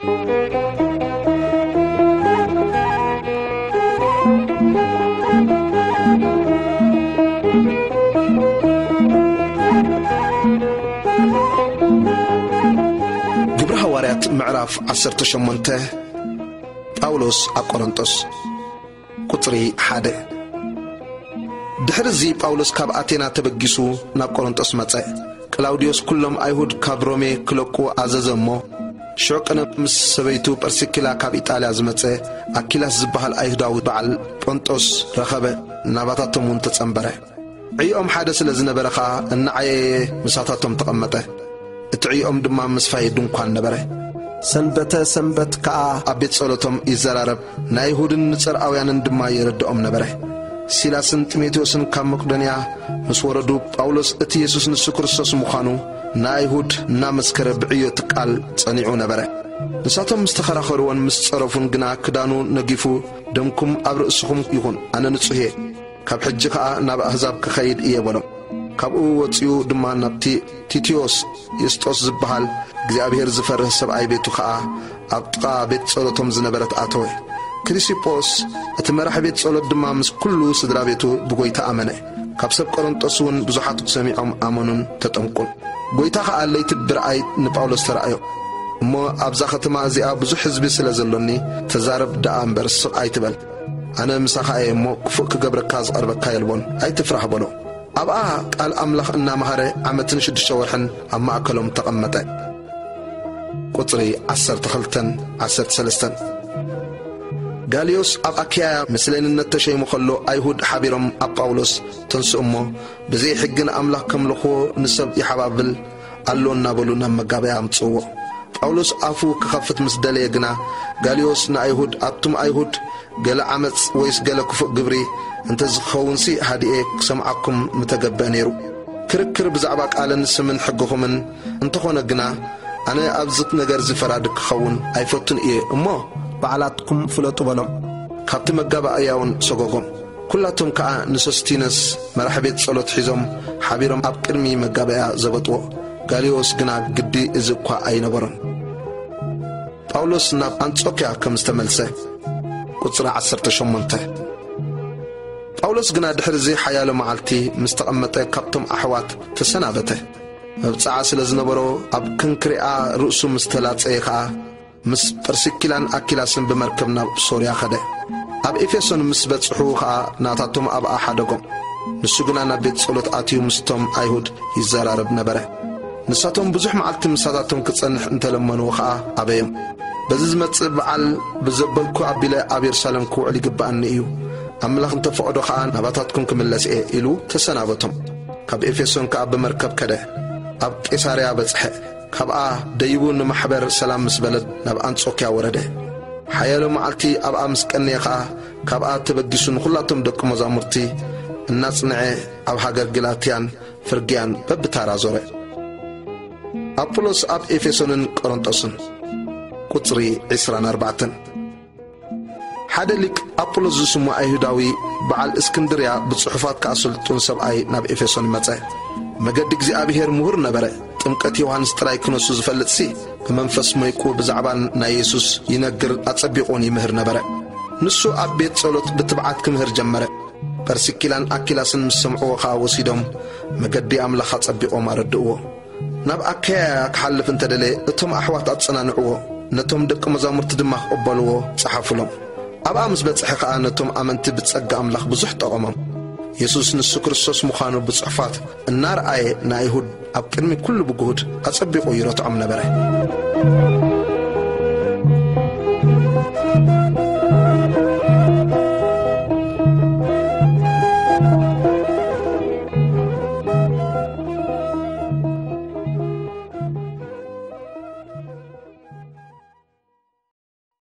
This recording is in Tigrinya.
ግብሪ ሃዋርያት ምዕራፍ ዓሰርተ ሸሞንተ። ጳውሎስ ኣብ ቆሮንጦስ። ቁጽሪ ሓደ። ድሕሪ እዚ ጳውሎስ ካብ ኣቴና ተበጊሱ ናብ ቆሮንጦስ መጸ። ቅላውድዮስ ኩሎም ኣይሁድ ካብ ሮሜ ክለቁ ኣዘዘ እሞ፣ ሽዑ ቅነ ምስ ሰበይቱ ጴርሲኪላ ካብ ኢጣልያ ዝመጸ ኣኪላስ ዝበሃል ኣይሁዳዊ በዓል ጶንጦስ ረኸበ፣ ናባታቶም እውን ተጸንበረ። ዕይኦም ሓደ ስለ ዝነበረ ኸኣ እናዓየየ ምሳታቶም ተቐመጠ። እቲ ዕይኦም ድማ ምስፋይ ድንኳን ነበረ። ሰንበተ ሰንበት ከኣ ኣብ ቤት ጸሎቶም ይዘራረብ፣ ንኣይሁድን ንጸርኣውያንን ድማ የረድኦም ነበረ። ሲላስን ጢሞቴዎስን ካብ መቄዶንያ ምስ ወረዱ፣ ጳውሎስ እቲ የሱስ ንሱ ክርስቶስ ምዃኑ ንኣይሁድ እናመስከረ ብዕዮ እቲ ቃል ጸኒዑ ነበረ። ንሳቶም ምስ ተኸራኸርዎን ምስ ጸረፉን ግና ክዳኑ ነጊፉ፣ "ደምኩም ኣብ ርእስኹም ይኹን፣ ኣነ ንጹህ እየ። ካብ ሕጂ ኸኣ ናብ ኣህዛብ ክኸይድ እየ" በሎም። ካብኡ ወጺኡ ድማ ናብቲ ቲቲዮስ ዩስጦስ ዝበሃል እግዚኣብሔር ዝፈርህ ሰብኣይ ቤቱ ኸኣ ኣብ ጥቓ ቤት ጸሎቶም ዝነበረት ኣተወ። ክሪሲጶስ እቲ መራሒ ቤት ጸሎት ድማ ምስ ኩሉ ስድራ ቤቱ ብጐይታ ኣመነ። ካብ ሰብ ቆሮንጦስ እውን ብዙሓት ሰሚዖም ኣመኑን ተጠምቁን። ጐይታ ኸኣ ለይቲ ብርኣይ ንጳውሎስ ተራእዮ። እሞ ኣብዛ ኸተማ እዚኣ ብዙሕ ህዝቢ ስለ ዘሎኒ፣ ተዛረብ ደኣ እምበር ስቕ ኣይትበል። ኣነ ምሳኻ እየ እሞ፣ ክፉእ ክገብረካ ዝቐርበካ የልቦን። ኣይትፍራህ በሎ። ኣብኣ ቃል ኣምላኽ እናመሃረ ዓመትን ሽዱሽተ ወርሕን ኣብ ማእከሎም ተቐመጠ። ቁጽሪ ዓሰርተ ክልተን ዓሰርተ ሰለስተን። ጋልዮስ ኣብ ኣኪያያ ምስሌንነት ተሸይሙ ኸሎ፣ ኣይሁድ ሓቢሮም ኣብ ጳውሎስ ተንስኡ እሞ፣ ብዘይ ሕጊ ንኣምላኽ ከምልኽዎ ንሰብ ይሓባብል ኣሎ እናበሉ ናብ መጋበያ ኣምጽእዎ። ጳውሎስ ኣፉ ክኸፍት ምስ ደለየ ግና፣ ጋልዮስ ንኣይሁድ፣ ኣቱም ኣይሁድ፣ ገለ ዓመጽ ወይስ ገለ ክፉእ ግብሪ እንተ ዝኸውንሲ፣ ሃዲኤ ክሰምዓኩም ምተገብአ ነይሩ። ክርክር ብዛዕባ ቃልን ስምን ሕግኹምን እንተኾነ ግና፣ ኣነ ኣብዚ ነገር እዚ ፈራዲ ክኸውን ኣይፈቱን እየ እሞ፣ ባዕላትኩም ፍለጡ በሎም። ካብቲ መጋባእያ እውን ሰጎጎም። ኩላቶም ከኣ ንሶስቲነስ መራሕ ቤት ጸሎት ሒዞም ሓቢሮም ኣብ ቅድሚ መጋበእያ ዘበጥዎ። ጋልዮስ ግና ግዲ እዚ እኳ ኣይነበሮን። ጳውሎስ ናብ ኣንጾክያ ከም ዝተመልሰ። ቁጽሪ ዓሰርተ ሸሞንተ። ጳውሎስ ግና ድሕሪ እዚ ሓያሎ መዓልቲ ምስ ተቐመጠ ካብቶም ኣሕዋት ተሰናበተ። መብጽዓ ስለ ዝነበሮ ኣብ ክንክሪኣ ርእሱ ምስ ተላጸየ ኸኣ ምስ ጵርስኪላን ኣኪላስን ብመርከብ ናብ ሶርያ ኸደ። ኣብ ኤፌሶን ምስ በጽሑ ኸኣ ናታቶም ኣብኣ ሓደጎም። ንሱ ግና ናብ ቤት ጸሎት ኣትዩ ምስቶም ኣይሁድ ይዘራረብ ነበረ። ንሳቶም ብዙሕ መዓልቲ ምሳታቶም ክጸንሕ እንተለመንዎ ኸኣ ኣበዮም። በዚ ዝመጽእ በዓል ብዘበልኩ ኣቢለ ኣብ የሩሳሌም ክውዕል ይግብኣኒ እዩ። ኣምላኽ እንተ ፈቐዶ ኸኣ ናባታትኩም ክምለስ እየ ኢሉ ተሰናበቶም። ካብ ኤፌሶን ከኣ ብመርከብ ከደ። ኣብ ቄሳርያ በጽሐ። ካብኣ ደይቡ ንማሕበር ሰላም ምስ በለ ናብ ኣንጾክያ ወረደ። ሓያሎ መዓልቲ ኣብኣ ምስ ቀነየ ኸኣ ካብኣ ተበጊሱ ንኹላቶም ደቂ መዛሙርቲ እናጽንዐ ኣብ ሃገር ገላትያን ፍርግያን በብታራ ዞረ። ኣጵሎስ ኣብ ኤፌሶንን ቆሮንጦስን። ቁጽሪ ዕስራን ኣርባዕተን። ሓደ ሊቅ ኣጵሎስ ዝስሙ ኣይሁዳዊ በዓል እስክንድርያ ብጽሑፋት ከኣ ስልጡን ሰብኣይ ናብ ኤፌሶን መጸ። መገዲ እግዚኣብሔር ምሁር ነበረ። ጥምቀት ዮሃንስ ጥራይ ክነሱ ዝፈልጥሲ ብመንፈስ መይቁ ብዛዕባ ናይ የሱስ ይነግር ኣጸቢቑን ይምህር ነበረ። ንሱ ኣብ ቤት ጸሎት ብትብዓት ክምህር ጀመረ። ፐርሲኪላን ኣኪላስን ምስ ሰምዕዎ ኸኣ ወሲዶም መገዲ ኣምላኽ ኣጸቢቖም ኣረድእዎ። ናብ ኣካያያ ክሓልፍ እንተ ደለየ፣ እቶም ኣሕዋት ኣጸናንዕዎ፣ ነቶም ደቂ መዛሙርቲ ድማ ክቕበልዎ ጸሓፉሎም። ኣብኣ ምስ በጽሐ ኸኣ ነቶም ኣመንቲ ብጸጋ ኣምላኽ ብዙሕ ጠቐሞም። የሱስ ንሱ ክርስቶስ ምዃኑ ብጽሑፋት እናርኣየ ንኣይሁድ ኣብ ቅድሚ ኩሉ ብግሁድ ኣጸቢቑ ይረትዖም ነበረ።